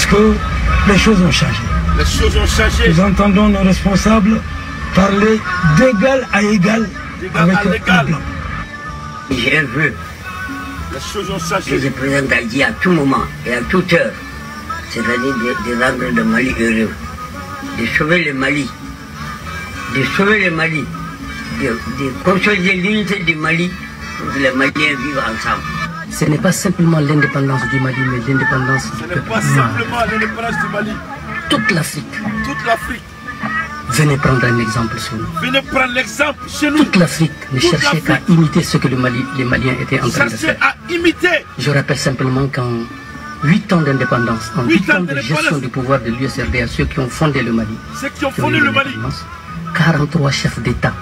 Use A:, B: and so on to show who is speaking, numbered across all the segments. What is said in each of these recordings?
A: Que les choses ont changé.
B: Les choses ont changé.
A: Nous entendons nos responsables parler d'égal à égal avec le blanc.
C: J'ai un vœu.
B: Les choses ont changé.
C: Que le président a dit à tout moment et à toute heure, c'est-à-dire de rendre le Mali heureux, de sauver le Mali, de sauver le Mali, de consolider l'unité du Mali pour que les Maliens vivent ensemble.
D: Ce n'est pas simplement l'indépendance du Mali, mais l'indépendance du peuple.
B: Ce n'est pas simplement l'indépendance du Mali.
D: Toute l'Afrique.
B: Toute l'Afrique.
D: Venez prendre un exemple sur nous.
B: Venez prendre l'exemple chez nous.
D: Toute l'Afrique ne cherchait qu'à imiter ce que le Mali, les Maliens étaient en train de faire.
B: À imiter.
D: Je rappelle simplement qu'en 8 ans d'indépendance, en 8 ans de gestion du pouvoir de l'USRDA, ceux qui ont fondé le Mali,
B: ceux qui ont fondé le Mali,
D: 43 chefs d'État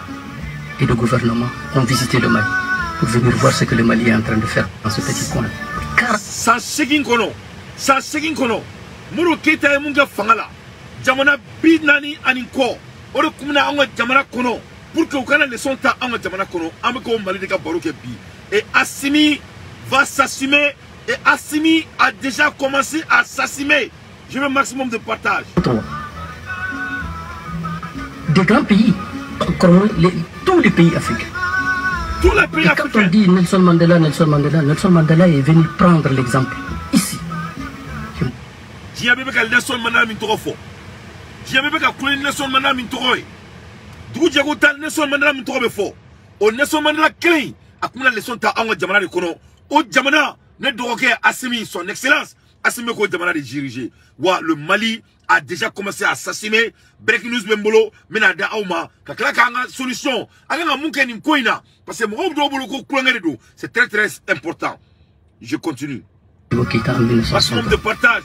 D: et de gouvernement ont visité le Mali pour venir voir ce que le Mali est en train de faire dans ce petit coin.
B: San segin kɔnɔ, san segin kɔnɔ, Modibo Keita ye mun kɛ fanga la, jamana 40 ni kɔ, o de kun bɛna anw ka jamana kɔnɔ pour que u kana leçon ta anw ka jamana kɔnɔ. An bɛ k'o Mali de ka baro kɛ bi. Et Assimi va s'assumer et Assimi a déjà commencé à s'assumer. Je veux maximum de partage.
D: Des grands pays, encore moins tous les pays africains.
B: Tous les pays
D: Et quand
B: africains.
D: on dit Nelson Mandela, Nelson Mandela, Nelson Mandela est venu prendre l'exemple ici.
B: Diɲɛ bɛɛ bɛ ka Nelson Mandela min tɔgɔ fɔ, diɲɛ bɛɛ bɛ ka kulo ni Nelson Mandela min tɔgɔ ye, dugu jɛko ta Nelson Mandela min tɔgɔ bɛ fɔ, o Nelson Mandela kelen in, a kun bɛna leçon ta anw ka jamana de kɔnɔ. O jamana, ne dɔgɔkɛ Assimi, son excellence Assimi, k'o jamana de diriger. Wa le Mali a déjà commencé à s'assumer. Breaking news bɛ n bolo, n bɛna da aw ma ka tila k'an ka solution, an kan ka mun kɛ nin ko in na, parce que mɔgɔw dɔw bolo ko kulonkɛ de don. C'est très très important. Je continue.
D: Modibo Keïta en
B: Maximum
D: 1960.
B: de partage.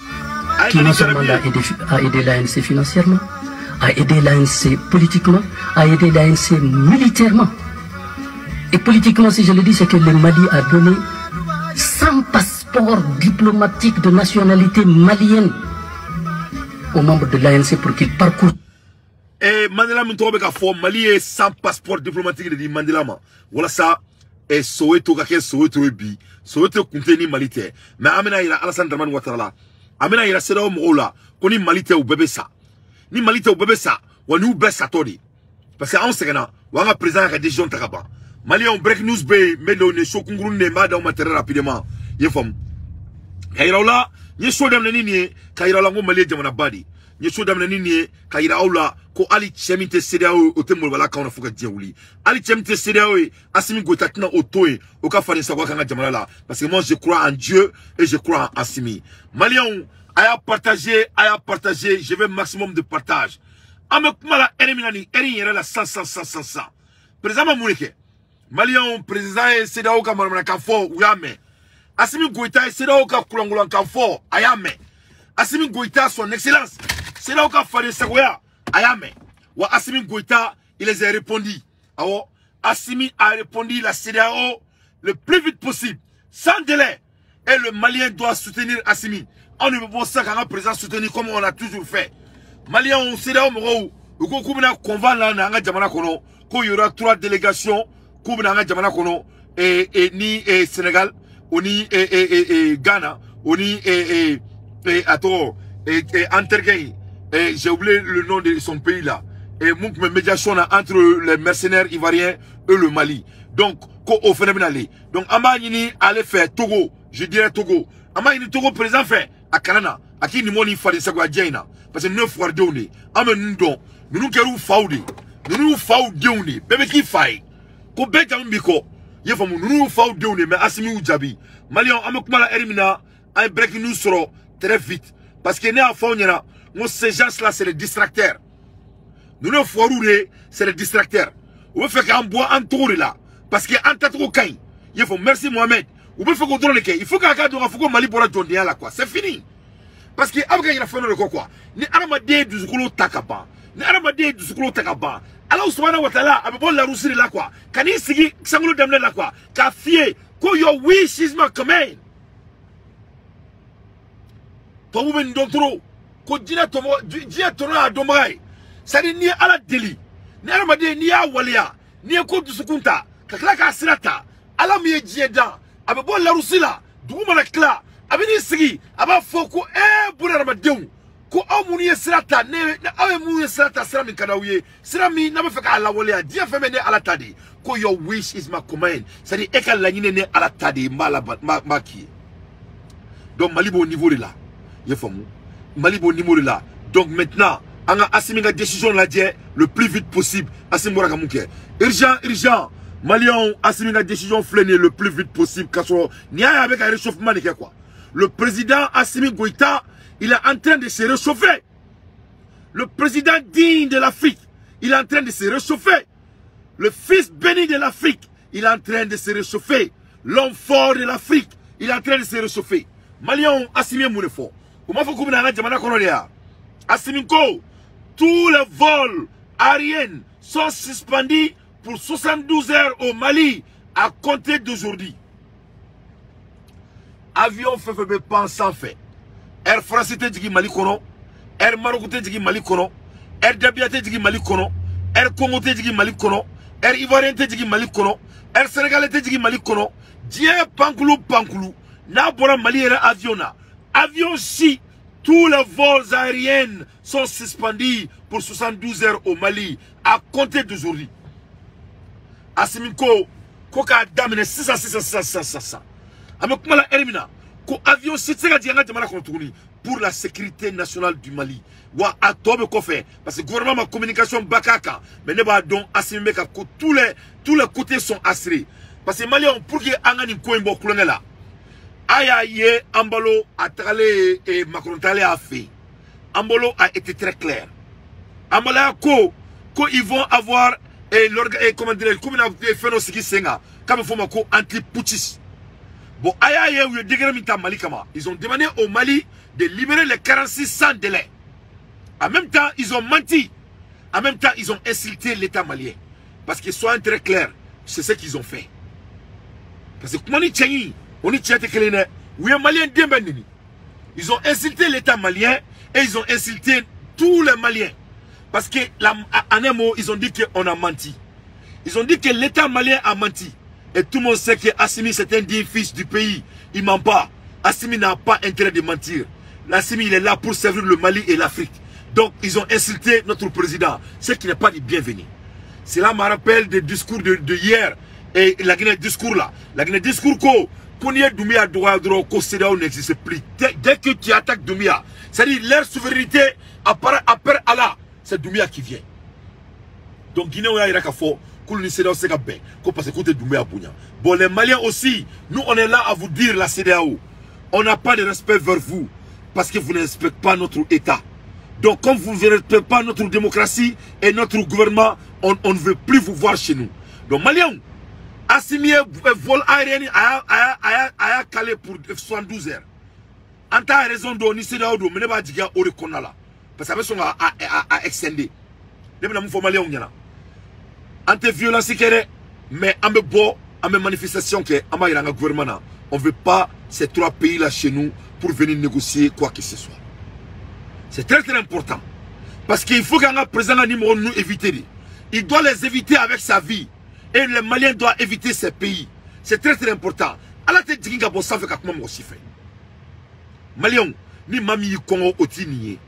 B: A ye
D: Qui
B: na
D: non
B: ni
D: seulement
B: jarabi
D: a
B: ye.
D: aidé, a aidé l'ANC financièrement, a aidé l'ANC politiquement, a aidé l'ANC militairement. Et politiquement, si je le dis, c'est que le Mali a donné 100 passeports diplomatiques de nationalité malienne aux membres de l'ANC pour qu'ils parcourent
B: Eh, Mandela min tɔgɔ bɛ ka fɔ, Mali ye 100 passeport diplomatique de di Mandela ma walasa Soweto ka kɛ Soweto ye bi. Soweto kun tɛ ni Mali tɛ, mais an bɛna yira Alassane Dramane Ouattara la, an bɛna yira CEDEAO mɔgɔw la ko ni Mali tɛ, u bɛɛ bɛ sa. Ni Mali tɛ, u bɛɛ bɛ sa. Wa n'u bɛɛ satɔ de, parce que anw sɛgɛnna. Wa an ka président y'a ka décision ta ka ban. Maliyɛnw, break news bɛ yen, n bɛ don nin so kunkurunin de ye, n b'a d'aw ma très rapidement. I ye faamu ka yira aw la, n ye so daminɛ ni nin ye ka yira aw la ko Mali ye jamanaba de ye. N ye so daminɛ ni nin ye ka yira aw la ko hali cɛ min tɛ CEDEAO ye, o tɛ molobala kanw na fo ka diɲɛ wuli. Hali cɛ min tɛ CEDEAO ye, Assimi Goïta tɛna o to yen o ka faden sagoya k'an ka jamana la, parce que moi, je crois en Dieu et je crois en Assimi. Maliyɛnw, a y'a partager, a y'a partager. Je veux maximum de partage. An bɛ kuma la heure min na, nin heure in yɛrɛ la, san san san san san, président ma mun de kɛ? Maliyɛnw, président ye CEDEAO ka manamanakan fɔ, u y'a mɛn. Assimi Goïta ye CEDEAO ka kulankulankan fɔ, a y'a mɛn. Assimi Goïta, son excellence, CEDEAO ka faden sagoya, a y'a mɛn. Wa Assimi Goïta, il les a répondu. Awɔ, Assimi a répondu la CEDEAO le plus vite possible, sans délai. Et le Malien doit soutenir Assimi. Anw de bɛ bɔ sisan k'an ka président soutenir comme on a toujours fait. Maliyɛnw, CEDEAO mɔgɔw, u ko k'u bɛna convoi la na an ka jamana kɔnɔ, ko y aura trois délégations, k'u bɛna an ka jamana kɔnɔ, et ni et Sénégal o ni et Ghana o ni et a tɔgɔ et an terikɛ in, et j'ai oublié le nom de son pays là, et mun tun bɛ médiation na entre les mercenaires ivoiriens et le Mali. Donc ko o fɛnɛ bɛna le. Donc an b'a ɲini ale fɛ, Togo, je dirais Togo, an b'a ɲini Togo président fɛ, a kana na a k'i nimɔ ni faden sagoya jɛ in na, parce que ninnu ye fugaridenw de ye. An bɛ ninnu dɔn, ninnu kɛr'u faw de ye, ninnu y'u faw denw de ye. Bɛɛ bɛ k'i fa ye ko bɛɛ jamu b'i kɔ, i ye faamu? Ninnu y'u faw denw de ye, mais Assimi y'u jaabi. Maliyɛnw, an bɛ kuma la heure min na, an ye breaking news sɔrɔ très vite, parce que ne y'a fɔ aw ɲɛna n ko ces gens là, c'est les distracteurs. Ninnu ye fugariw de ye, c'est les distracteurs. U bɛ fɛ k'an bɔ an togo de la, parce que an tacogo ka ɲi, i ye faamu? Merci Mohamed. U bɛ fɛ k'o dɔrɔn de kɛ. Il faut k'a ka dɔn k'a fɔ ko Mali bɔra jɔndenya la quoi, c'est fini, parce que a bɛ ka yɛlɛ fɛn dɔ de kɔ quoi. Ni adamaden ye dusukolo ta ka ban, ni adamaden ye dusukolo ta ka ban, Ala subahana wa taala a bɛ bɔ larusi de la quoi, ka n'i sigi sankolo daminɛ la quoi, k'a f'i ye ko your wish is my command. Tubabu bɛ nin dɔn trop ko jinɛ tɔmɔ, diɲɛ tɔnɔ y'a dɔnbaga ye. C'est à dire, n'i ye Ala deli, ni adamaden n'i y'a waleya, n'i ye ko dusukun ta ka tila k'a sira ta, Ala min ye diɲɛ dan, a bɛ bɔ larusi la, dugu mana tila, A bɛ n'i sigi a b'a fɔ ko bunahadamadenw ko aw minnu ye sira ta ne aw ye minnu ye sira ta sira min ka d'aw ye sira min n'a bɛ fɛ k'a lawaleya diɲɛ fɛn bɛɛ ne Ala ta de ye ko your wish is my command, c'est-à-dire e ka laɲini ne Ala ta de ye n b'a la n b'a k'i ye. Donc Mali b'o niveau de la, i y'a faamu, Mali b'o niveau de la. Donc maintenant an ka Assimi ka décision lajɛ le plus vite possible. Assimi bɔra ka mun kɛ? Urgent urgent Maliyɛnw, Assimi ka décision filɛ nin ye le plus vite possible k'a sɔrɔ nin y'a ye a bɛ ka réchauffement de kɛ quoi. Le président Assimi Goïta, il est en train de se réchauffer. Le président digne de l'Afrique, il est en train de se réchauffer. Le fils béni de l'Afrique, il est en train de se réchauffer. L'homme fort de l'Afrique, il est en train de se réchauffer. Maliyɛnw, Assimi ye mun de fɔ? U m'a fɔ k'u bɛna an ka jamana kɔnɔ de ya? Assimi ko tous les vols aériens sont suspendus pour 72 heures au Mali à compter d'aujourd'hui. Avion fɛn fɛn bɛ pan sanfɛ, Air France tɛ jigin Mali kɔnɔ, Air Maroc tɛ jigin Mali kɔnɔ, Air Dabia tɛ jigin Mali kɔnɔ, Air Congo tɛ jigin Mali kɔnɔ, Air Ivoirien tɛ jigin Mali kɔnɔ, Air Sénégalais tɛ jigin Mali kɔnɔ. Diɲɛ pankulu pankulu n'a bɔra Mali yɛrɛ avion na, avion si, tous les vols aériens sont suspendus pour 72 heures au Mali à compter d'aujourd'hui. Assimi ko ko k'a daminɛ sisan sisan sisan sisan sisan. An bɛ kuma la heure min na ko avion si tɛ se ka jigin an ka jamana kɔnɔ tuguni pour la sécurité nationale du Mali. Wa a tɔ bɛ kɔfɛ parce que gouvernement ma communication ba k'a kan, mais ne b'a dɔn Assimi bɛ ka ko tous les côtés sont assurés parce que Maliyɛnw, pour que an ka nin ko in bɔ kulonkɛ la, a y'a ye Embalo a tagalen Macron tagalen a fɛ yen, Embalo a été très clair. Embalo y'a ko ko ils vont avoir et comment dirais-je, k'u bɛna fɛn dɔ sigi sen kan k'a bɛ f'o ma ko anti-putschistes. Bon, a y'a ye u ye degré min ta Mali kama, ils ont demandé au Mali de libérer les 46 sans délai. En même temps, ils ont menti. En même temps, ils ont insulté l'État malien. Parce que soyons très clairs, c'est ce qu'ils ont fait. Parce que kuma ni cɛ ɲi o ni cɛ tɛ kelen dɛ. U ye Malien den bɛɛ neni. Ils ont insulté l'État malien et ils ont insulté tous les Maliens. Parce que, en un mot, ils ont dit qu'on a menti. Ils ont dit que l'État malien a menti. Et tout le monde sait que Assimi, c'est un digne fils du pays. Il ne ment pas. Assimi n'a pas intérêt de mentir. Assimi, il est là pour servir le Mali et l'Afrique. Donc, ils ont insulté notre président, ce qui n'est pas du bienvenu. Cela me rappelle des discours de hier. Et la Guinée discours là. La Guinée discours ko, qu'on y est Doumbouya droit droit, ko CEDEAO n'existe plus. Dès que tu attaques Doumbouya, c'est-à-dire leur souveraineté après Allah, c'est Doumbouya qui vient. Donc Guinée, on a fɔ k'olu ni CEDEAO se ka bɛn ko parce que k'u tɛ Doumbouya bonya. Bon, les Maliens aussi, nous on est là à vous dire, la CEDEAO, on n'a pas de respect vers vous parce que vous ne respectez pas notre État. Donc comme vous ne respectez pas notre démocratie et notre gouvernement, on ne veut plus vous voir chez nous. Donc Maliens, Assimi vol aérien a calé pour 72 heures. En ta raison de ni CEDEAO do mais ne b'a jigin o de kɔnɔna la parce que a bɛ sɔn ka a extender. Ne bɛna mun fɔ Maliens ɲɛna? An tɛ violence kɛ dɛ, mais an bɛ bɔ, an bɛ manifestation kɛ, an b'a yira an ka gouvernement na, on veut pas ces trois pays là chez nous pour venir négocier quoi que ce soit. C'est très très important parce qu'il faut qu'an ka président ka ni mɔgɔ ninnu éviter de. Il doit les éviter avec sa vie et les Maliens doivent éviter ces pays. C'est très très important. Ala tɛ jigin ka bɔ sanfɛ ka kuma mɔgɔ si fɛ. Maliyɛnw, ni maa min y'i kɔngɔ o t'i nin ye.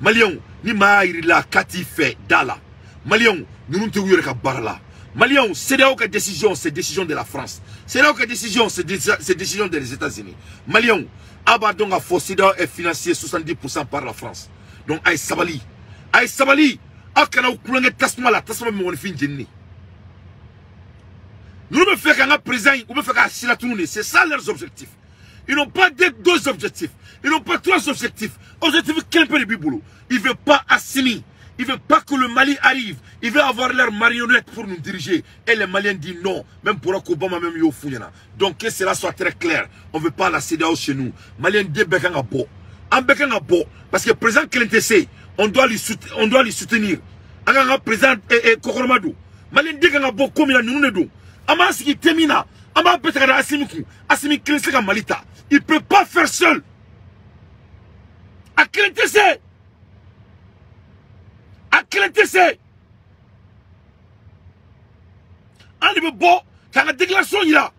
B: Maliyɛnw, ni maa y'a yir'i la k'a t'i fɛ da la. Maliyɛnw, ninnu tɛ u yɛrɛ ka baara la. Maliyɛnw, CEDEAO ka décision, c'est décision de la France. CEDEAO ka décision, c'est décision des États-Unis. Maliyɛnw, a b'a dɔn k'a fɔ CEDEAO est financé 70% par la France. Donc a ye sabali, a ye sabali, aw kana aw kulonkɛ tasuma la, tasuma bɛ mɔgɔninfin jeni. Ninnu bɛ fɛ k'an ka président in, u bɛ fɛ k'a silatunu de. C'est ça leurs objectifs. Ils n'ont pas deux objectifs, ils n'ont pas trois objectifs. Objectif kelen pe de b'i bolo. Il veut pas Assimi. Il veut pas que le Mali arrive. Il veut avoir leur marionnette pour nous diriger. Et les Maliens disent non. Même Barack Obama, même y'o f'u ɲɛna. Donc que cela soit très clair. On ne veut pas la CEDEAO chez nous. Maliens den bɛɛ kan ka bɔ. An bɛɛ kan ka bɔ. Parce que président kelen tɛ se. On doit lui soutenir. An kan ka président kɔkɔrɔma don. Malien den kan ka bɔ ko min na, ninnu de don. An b'an sigi thé min na. An b'a bɛɛ ta ka da Assimi kun. Assimi kelen tɛ se ka Mali ta. Il peut pas faire seul. A kelen tɛ se. A kelen tɛ se. An de bɛ bɔ k'an ka déclaration yira.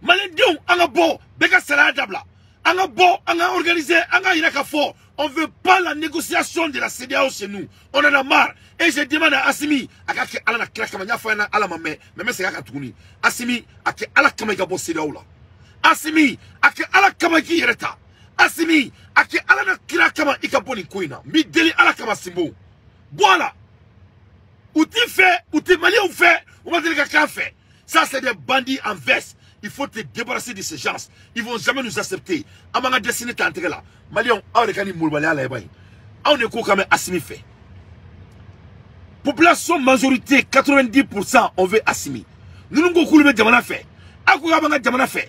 B: Maliyɛndenw, an ka bɔ, bɛɛ ka salaya dabila. An ka bɔ, an ka organiser, an ka yira k'a fɔ on veut pas la négociation de la CEDEAO chez nous. On en a marre. Et je demande à Assimi a ka kɛ Ala na kira kama, n y'a fɔ a ɲɛna Ala ma mɛn, mais n bɛ segin a kan tuguni. Assimi a kɛ Ala kama i ka bɔ CEDEAO la. Assimi a kɛ Ala kama i k'i yɛrɛ ta. Assimi a kɛ Ala na kira kama i ka bɔ nin ko in na. N b'i deli Ala kama Sinbo. Bɔ a la. U t'i fɛ, u tɛ Maliyɛnw fɛ, u ma deli ka k'an fɛ. Ça, c'est des bandits en veste. Il faut te débarrasser de ces gens. Ils vont jamais nous accepter. An b'an ka destinée ta an tɛgɛ la. Maliyɛnw, aw de ka nin molobaliya la i b'a ye. Anw de ko k'an bɛ Assimi fɛ. Population majorité 90% on veut Assimi. Ninnu ko k'olu bɛ jamana fɛ. Aw ko k'a b'an ka jamana fɛ.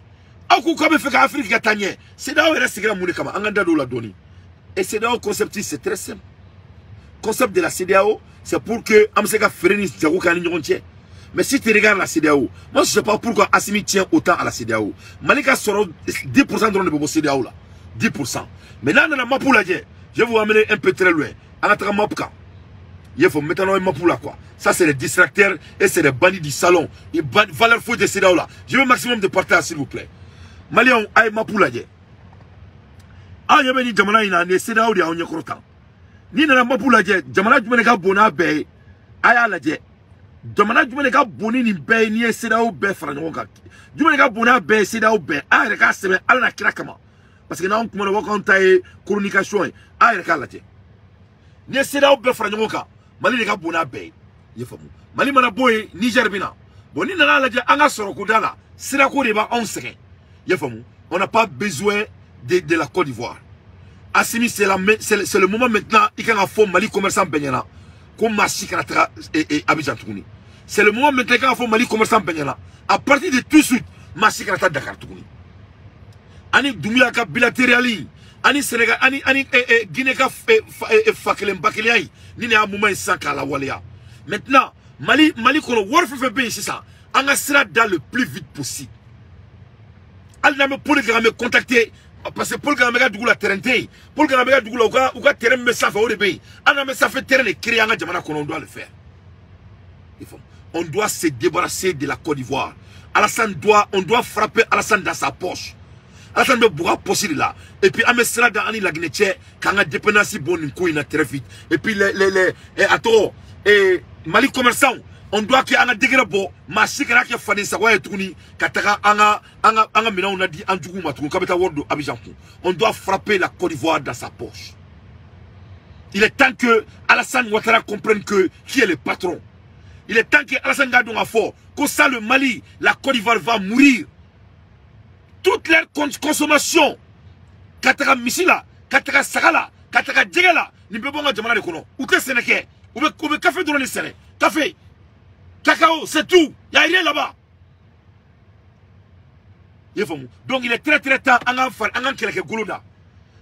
B: Aw ko k'a bɛ fɛ ka Afrique ka taa ɲɛ. CEDEAO yɛrɛ sigira mun de kama? An ka da don o la dɔɔni. Et CEDEAO concept, c'est très simple. Concept de la CEDEAO, c'est pour que an bɛ se ka feere ni jago kɛ an ni ɲɔgɔn cɛ. Mais si tu regardes la CEDEAO, moi je sais pas pourquoi Assimi tient autant à la CEDEAO. Mali ka sɔrɔ 10% dɔrɔn de bɛ bɔ CEDEAO la. 10%. Mais là, on a la map lajɛ. Je vais vous amener un peu très loin. An ka taga map kan. Il faut mettre un map là quoi. Ça c'est les distracteurs et c'est les bandits du salon. Ils valeur foyi de CEDEAO là. Je veux maximum de partage s'il vous plaît. Maliens, a ye map lajɛ. An ɲɛ bɛ nin jamana in na, nin ye CEDEAO de y'anw ɲɛkɔrɔ tan. N'i nana map lajɛ, jamana jumɛn de ka bon n'a bɛɛ ye? A y'a lajɛ. Jamana jumɛn de ka bon ni nin bɛɛ ye n'i ye CEDEAO bɛɛ fara ɲɔgɔn kan? Jumɛn de ka bon n'a bɛɛ ye CEDEAO bɛɛ? A yɛrɛ k'a sɛbɛn Ala na kira kama. Parce que n'anw kumana wa k'anw ta ye communication ye. A yɛrɛ k'a lajɛ. N'i ye CEDEAO bɛɛ fara ɲɔgɔn kan, Mali de ka bon n'a bɛɛ ye. I ye faamu? Mali mana bɔ yen, Niger bɛ na. Bon, n'i nana lajɛ an ka sɔrɔko da la, sirako de b'anw sɛgɛn. I ye faamu? On n'a pas besoin de la Côte d'Ivoire. Assimi, c'est le moment maintenant, i kan ka fɔ Mali commerçant bɛɛ ɲɛna ko maa si kana taga Abidjan tuguni. C'est le moment maintenant i kan ka fɔ Mali commerçant bɛɛ ɲɛna. À partir de tout de suite, maa si kana taa Dakar tuguni. Ani Doumbouya ka bilatéral, ani Sénégal, ani Guinée ka fa kelen ba kelenya in, ni nin y'a moment ye sisan k'a lawaleya. Maintenant, Mali kɔnɔ wari fɛn fɛn bɛ yen sisan, an ka sira da le plus vite possible. Hali n'an bɛ Paul Kagame contacter, parce que Paul Kagame ka dugu la terrain tɛ yen. Paul Kagame ka dugu la, u ka terrain min bɛ sanfɛ o de bɛ yen. Hali n'an bɛ sanfɛ terrain de créer an ka jamana kɔnɔ, on doit le faire. On doit se débarrasser de la Côte d'Ivoire. Alassane doit, on doit frapper Alassane dans sa poche. Alassane bɛ bugɔ a poche de la. Et puis an bɛ sira da an ni Laginɛ cɛ k'an ka dépendance bɔ nin ko in na très vite. Et puis les a tɔgɔ Mali commerçant, on doit que an ka degré bɔ, maa si kana kɛ faden sagoya ye tuguni ka taga an ka minɛnw na di an juguw ma tuguni k'a bɛ taa wari don Abidjan kun. On doit frapper la Côte d'Ivoire dans sa poche. Il est temps que Alassane Ouattara comprenne que qui est le patron. Il est temps que Alassane k'a dɔn k'a fɔ ko ça le Mali, la Côte d'Ivoire va mourir. Toute leur consommation, ka taga misi la, ka taga saga la, ka taga jɛgɛ la, nin bɛɛ bɔ an ka jamana de kɔnɔ. U tɛ sɛnɛ kɛ, u bɛ café dɔrɔn de sɛnɛ. Café, cacao, c'est tout. Il n'y a rien là-bas. Donc il est très très temps an ka kɛlɛkɛ golo da.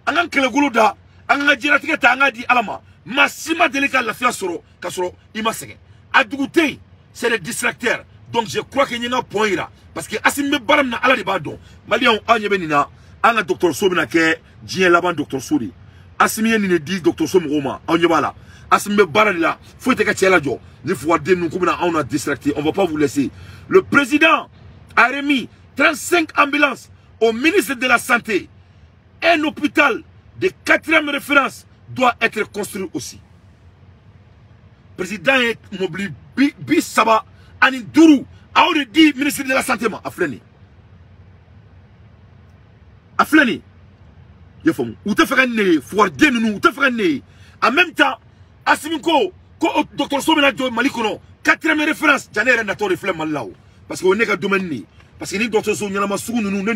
B: An ka kɛlɛ golo da, an ka diɲɛlatigɛ ta an k'a di Ala ma. Maa si ma deli ka lafiya sɔrɔ k'a sɔrɔ i ma sɛgɛn. A dugu tɛ yen, c'est des distracteurs. Donc je crois que n ye n ka point yira. Parce que Assimi bɛ baara min na Ala de b'a dɔn. Maliyɛnw, aw ɲɛ bɛ nin na, an ka dɔgɔtɔrɔso bɛna kɛ diɲɛ laban dɔgɔtɔrɔso de ye. Assimi ye nin de di dɔgɔtɔrɔso mɔgɔw ma, aw ɲɛ b'a la. Assimi bɛ baara de la, foyi tɛ ka cɛ lajɔ. Ni fugaden ninnu k'u bɛna anw na distracter, on va pas vous laisser. Le président a remis 35 ambulances au ministre de la Santé. Un hôpital de 4e référence doit être construit aussi. Président ye mobili 35 a y'o de di ministre de la Santé ma. A filɛ nin ye. A filɛ nin ye. I y'a faamu? U tɛ fɛ ka nin de ye, fugariden ninnu u tɛ fɛ ka nin de ye. En même temps, Assimi ko dɔgɔtɔrɔso bɛna jɔ Mali kɔnɔ 4e référence, ja ne yɛrɛ natɔ de filɛ Mali la o. Parce que o ye ne ka domaine de ye. Parce que ni dɔgɔtɔrɔso ɲɛnama sugu ninnu ne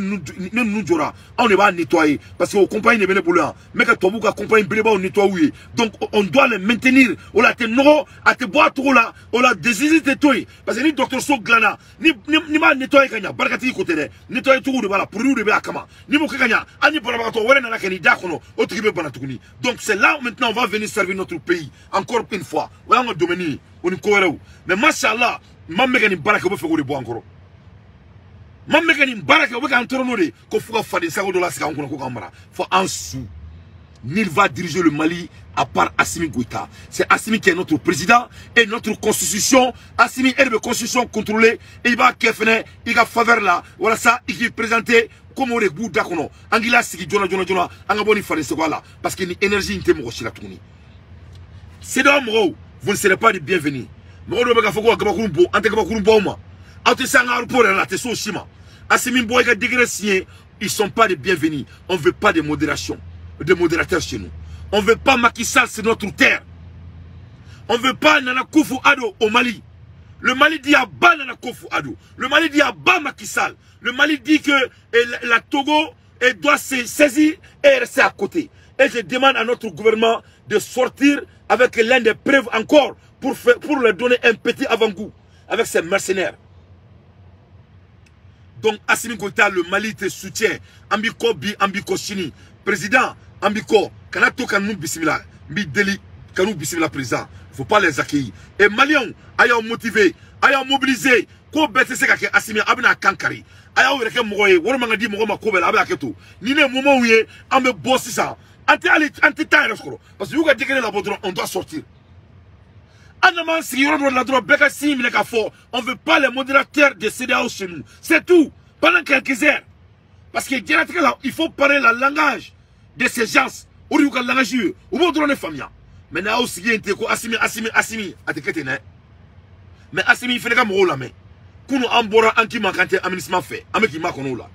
B: ninnu jɔra, anw de b'a nettoyer. Parce que o compagnie de bɛ ne bolo yan. N bɛ ka tubabuw ka compagnie belebaw nettoyer u ye. Donc on doit les maintenir. O la a tɛ nɔgɔ, a tɛ bɔ a cogo la, o la disease tɛ to yen. Parce que ni dɔgɔtɔrɔso dilanna, ni m'a nettoyer ka ɲa, barikatigi ko tɛ dɛ. Nettoyer cogo de b'a la, produit de bɛ a kama. N'i m'o kɛ ka ɲa, hali ni banabagatɔ wɛrɛ nana ka n'i da kɔnɔ, o tigi bɛ bana tuguni. Donc c'est là maintenant on va venir servir notre pays encore une fois. O y'an ka domaine ye, o ni ko wɛrɛw. Mais machallah, maa min bɛ ka nin baara kɛ, o bɛ fɛ k'o de bɔ an kɔrɔ. Maa min bɛ ka nin baara kɛ, o bɛ k'an tɔɔrɔ n'o de ye ko fo ka faden sago dɔ lasigi an kunna ko k'an mara fo an su. Nul va diriger le Mali à part Assimi Goïta. C'est Assimi qui est notre président et notre constitution. Assimi est la constitution contrôlée. Et il va kɛ fɛnɛ i ka faveur la walasa i k'i présenter Komi o de b'u da kɔnɔ, an k'i lasigi joona joona joona, an ka bɔ nin farisoko la, parce que ni énergie in tɛ mɔgɔ si la tuguni. CEDEAO mɔgɔw, vous ne serez pas les bienvenus. Mɔgɔ dɔw bɛ k'a fɔ ko ka kabakurun bɔ, an tɛ kabakurun bɔ aw ma. Aw tɛ se an ka aéroport yɛrɛ la, a tɛ se o si ma. Assimi bɔ i ka décret signé, ils sont pas les bienvenus. On veut pas de modération, de modérateurs chez nous. On veut pas Macky Sall sur notre terre. On veut pas Nana Akufo-Addo au Mali. Le Mali dit à bas Nana Akufo-Addo. Le Mali dit à bas Macky Sall. Le Mali dit que la Togo doit se saisir et rester à côté. Et je demande à notre gouvernement de sortir avec l'un des preuves encore pour leur donner un petit avant-goût avec ces mercenaires. Donc Assimi Goïta, le Mali te soutient. Ambiko bi, ambiko sini. Président, ambiko, kanato kanou bismillah, mi deli, kanou bismillah président. Il ne faut pas les accueillir. Et Maliens, ayons motivé, ayons mobilisé. Ko bête se ka kɛ Assimi a bɛna kan kari. A y'aw yɛrɛ kɛ mɔgɔ ye, wari man ka di mɔgɔ ma ko bɛɛ la, a bɛ hakɛ to. Ni ne moment ye, an bɛ bɔ sisan. An tɛ hali an tɛ taa yɛrɛ sɔrɔ. Parce que y'u ka décret labɔ dɔrɔn, on doit sortir. An nana sigi yɔrɔ dɔ la dɔrɔn, bɛɛ ka signe minɛ k'a fɔ, on veut pas les modérateurs de CEDEAO chez nous. C'est tout. Pendant quelques heures. Parce que diɲɛlatigɛ la, il faut parler le langage de ces gens. O de y'u ka langage ye. U b'o dɔrɔn de faamuya. Mais n'aw sigi yen ten ko Assimi, Assimi, Assimi, a tɛ kɛ ten dɛ. Mais Assimi fana ka mɔgɔw lamɛn. Kunu an bɔra an k'i ma k'an tɛ aménagement fɛ, an bɛ k'i makɔnɔ o la.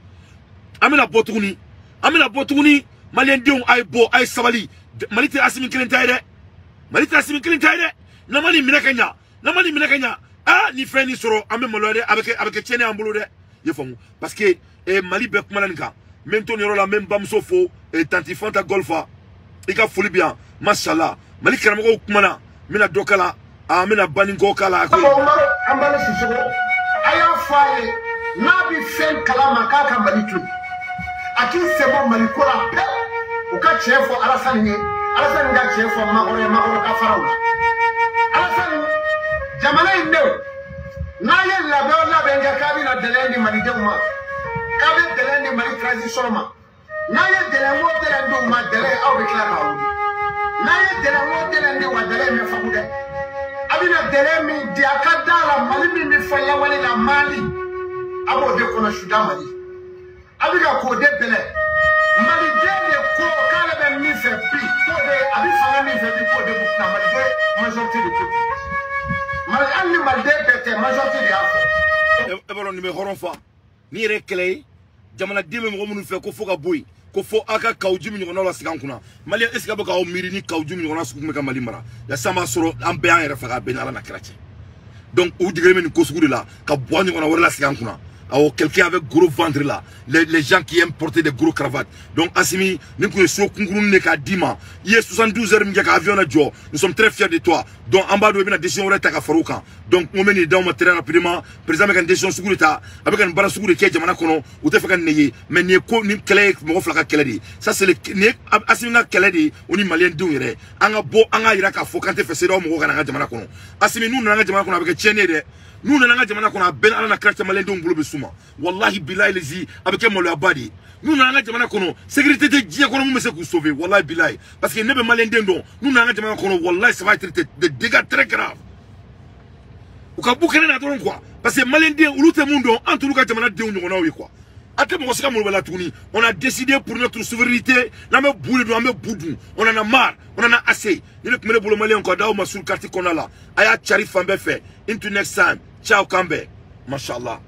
B: An bɛna bɔ tuguni, an bɛna bɔ tuguni. Maliyɛndenw, a ye bɔ, a ye sabali. Mali tɛ Assimi kelen ta ye dɛ. Mali tɛ Assimi kelen ta ye dɛ. N'an ma nin minɛ ka ɲa, n'an ma nin minɛ ka ɲa, aa ni fɛn nin sɔrɔ, an bɛ maloya dɛ, a bɛ kɛ tiɲɛni y'an bolo dɛ. I ye faamu? Parce que Mali bɛɛ kumana nin kan. N bɛ n to nin yɔrɔ la, n bɛ n bamuso fo, tanti Fanta Golfa, i ka foli bɛ yan, mashallah. Mali karamɔgɔw kumana, n bɛna dɔ k'a la, an bɛna Banikɔ k'a la.
E: Umaru Anbali Sisoko, a y'a fɔ a ye n'a bɛ fɛn kalama k'a ka Mali to yen, a k'i sen bɔ Mali ko la pewu. U ka tiɲɛ fɔ Alasani ye, Alasani ka tiɲɛ fɔ Makɔrɔ ye, Makɔrɔ ka fara o la. Alasani, jamana in denw, n'a ye labɛn o labɛn kɛ k'a bɛna dɛlɛn di malidenw ma, k'a bɛ dɛlɛn di Mali transition ma, n'a ye dɛlɛn o dɛlɛn d'u ma, dɛlɛn aw bɛ tila k'a wuli. N'a ye dɛlɛn o dɛlɛn di wa, dɛlɛn bɛ fagu dɛ. A bɛna dɛlɛn min di, a ka da la, Mali min bɛ fɔ lawale la, Mali a b'o de kɔnɔ suda Mali a bɛ ka k'o de bɛlɛ. Maliden de ko k'ale bɛ min fɛ bi, k'o de a bɛ fanga min fɛ bi, k'o de b'u kunna. Maliden majorité de ko ten. Mali, hali ni maliden bɛɛ tɛ, majorité de y'a fɔ.
B: E b'a dɔn nin bɛ hɔrɔn fa ni yɛrɛ ye kɛlɛ ye. Jamanaden bɛ mɔgɔ minnu fɛ ko fo ka bɔ yen, ko fo aw ka Kaou Djim ɲɔgɔnnaw la sigi an kunna. Maliyɛn, est ce que a bɛ k'aw miiri ni Kaou Djim ɲɔgɔnna sugu bɛ ka Mali mara yaasa an b'a sɔrɔ an bɛɛ y'an yɛrɛ faga, a bɛɛ ni Ala na kira cɛ. Donc u degelen bɛ nin ko sugu de la, ka bɔ ɲɔgɔnna wɛrɛ la sigi an kunna. Awɔ, quelqu'un avec gros ventre là, les gens qui aiment porter des gros cravates. Donc Assimi, ni kun ye so kunkurunin de k'a d'i ma, i ye 72 heures min kɛ ka avion na jɔ, nous sommes très fiers de toi. Donc an b'a dɔn i bɛna décision wɛrɛ ta ka fara o kan. Donc n ko bɛ nin d'aw ma très rapidement. Président bɛ ka nin décision sugu de ta, a bɛ ka nin baara sugu de kɛ jamana kɔnɔ. U tɛ fɛ ka nin ye, mais nin ye ko nin kɛlɛ ye mɔgɔ fila ka kɛlɛ de ye. Ça c'est le nin ye Assimi ka kɛlɛ de ye, o ni maliyɛn denw yɛrɛ. An ka bɔ, an k'a yira k'a fɔ k'an tɛ fɛ CEDEAO mɔgɔw ka na an ka jamana kɔnɔ. Assimi, n'u nana an ka jamana kɔnɔ, a bɛ kɛ tiɲɛni ye dɛ. N'u nana an ka jamana kɔnɔ, a bɛɛ ni Ala na kira cɛ, maliyɛndenw bolo bɛ s'u ma. Wallahi bilahi lezi, a bɛ kɛ maloyaba de ye. N'u nana an ka jamana kɔnɔ, sécurité tɛ diɲɛ kɔnɔ mun bɛ se k'u sauver, wallahi bilahi. Parce que ne bɛ maliyɛnden dɔn, n'u nana an ka jamana kɔnɔ, wallahi ça va être des dégâts très graves. U ka bɔ kɛnɛ na dɔrɔn quoi, parce que maliyɛnden olu tɛ mun dɔn, an t'olu ka jamana denw ɲɔgɔnnaw ye quoi. A tɛ mɔgɔ si ka malo la tuguni. On a décidé pour notre souveraineté. N'an bɛ bu de dun, an bɛ bu dun. On en a marre, on en a assez. Ni ne tun bɛ ne bolo, maliyɛnw, ka d'aw ma sur carte kɔnɔna la, a y'a cari fan bɛɛ fɛ. Into next time, ciao, k'an bɛn, mashallah.